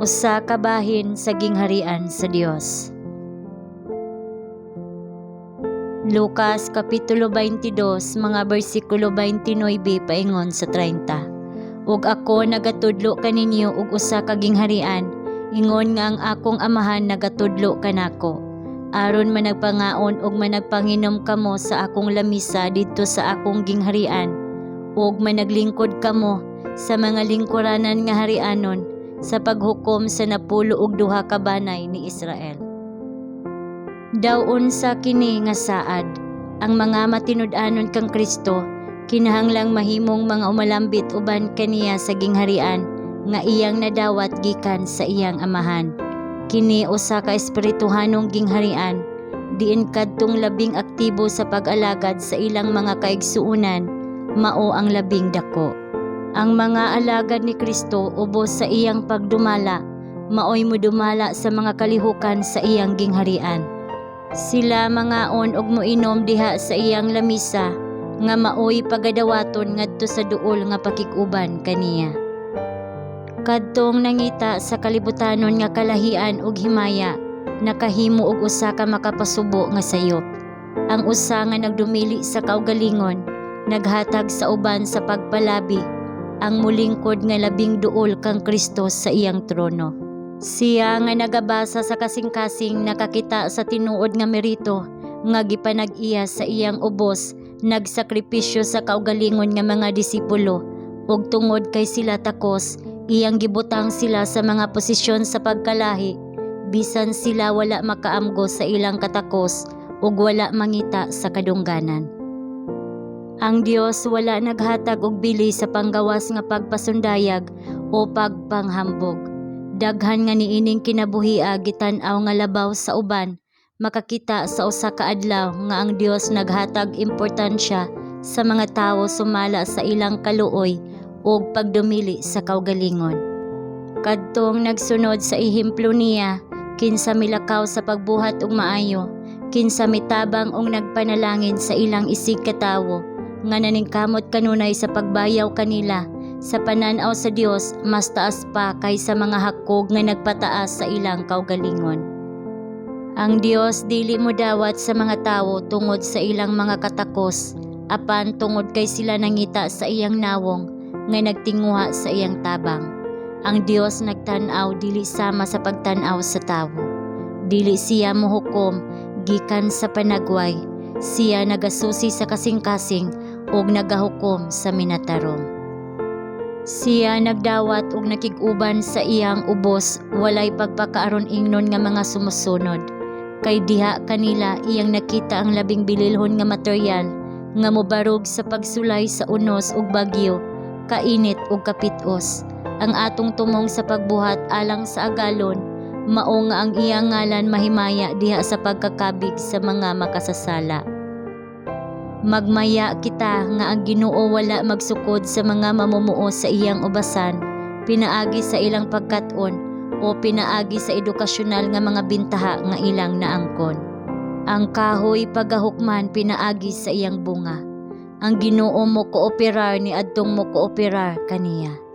Usa ka bahin sa gingharian sa Dios. Lucas Kapitulo 22, mga bersikulo 29 paingon sa 30. Ug ako nagatudlo kaninyo og usa ka gingharian, ingon nga ang akong Amahan nagatudlo kanako. Aron managpangaon ug managpanginom kamo sa akong lamisa didto sa akong gingharian, ug managlingkod kamo sa mga lingkuranan nga harianon sa paghukom sa 12 ka banay ni Israel. Daw unsa kini nga saad? Ang mga matinud-anon kang Kristo kinahanglang mahimong mga umalambit uban kaniya sa gingharian nga iyang nadawat gikan sa iyang Amahan. Kini usa ka espirituhanong gingharian diin kadtong labing aktibo sa pag-alagad sa ilang mga kaigsuonan mao ang labing dako. Ang mga alagad ni Kristo ubos sa iyang pagdumala maoy modumala sa mga kalihukan sa iyang gingharian. Sila mangaon og moinom diha sa iyang lamisa nga maoy pagadawaton ngadto sa duol nga pakig-uban kaniya. Kadtong nangita sa kalibutanon nga kalahian ug himaya nakahimo og usa ka makapasubo nga sayop. Ang usa nga nagdumili sa kaugalingon naghatag sa uban sa pagpalabi, ang mulingkod nga labing duol kang Kristo sa iyang trono. Siya nga nagabasa sa kasing-kasing nakakita sa tinuod nga merito nga gipanag-iya sa iyang ubos, nagsakripisyo sa kaugalingon nga mga disipulo, ug tungod kay sila takos, iyang gibutang sila sa mga posisyon sa pagkalahi bisan sila wala makaamgo sa ilang katakos ug wala mangita sa kadungganan. Ang Dios wala naghatag og bili sa panggawas nga pagpasundayag o pagpanghambog. Daghan nga niining kinabuhia gitan-aw nga labaw sa uban makakita sa usa ka adlaw nga ang Dios naghatag importansya sa mga tawo sumala sa ilang kaluoy ug pagdumili sa kaugalingon. Kadtong nagsunod sa ehemplo niya, kinsa milakaw sa pagbuhat og maayo, kinsa mitabang og nagpanalangin sa ilang isigkatawo, nga naningkamot kanunay sa pagbayaw kanila, sa panan-aw sa Dios mas taas pa kaysa mga hakog nga nagpataas sa ilang kaugalingon. Ang Dios dili modawat sa mga tawo tungod sa ilang mga katakos, apan tungod kay sila nangita sa iyang nawong nga nagtinguha sa iyang tabang. Ang Dios nagtan-aw dili sama sa pagtan-aw sa tawo. Dili siya mohukom gikan sa panagway. Siya nagasusi sa kasing-kasing ug nagahukom sa minatarong. Siya nagdawat og nakig-uban sa iyang ubos walay pagpakaaron ingnon nga mga sumusunod. Kay diha kanila iyang nakita ang labing bililhon nga materyal nga mobarog sa pagsulay sa unos ug bagyo, kainit ug kapit-os. Ang atong tumong sa pagbuhat alang sa agalon mao nga ang iyang ngalan mahimaya diha sa pagkakabig sa mga makasasala. Magmaya kita nga ang Ginoo wala magsukod sa mga mamumuo sa iyang ubasan pinaagi sa ilang pagkat-on o pinaagi sa edukasyonal nga mga bintaha nga ilang naangkon. Ang kahoy pagahukman pinaagi sa iyang bunga. Ang Ginoo mo kooperar ni adtong mo kooperar kaniya.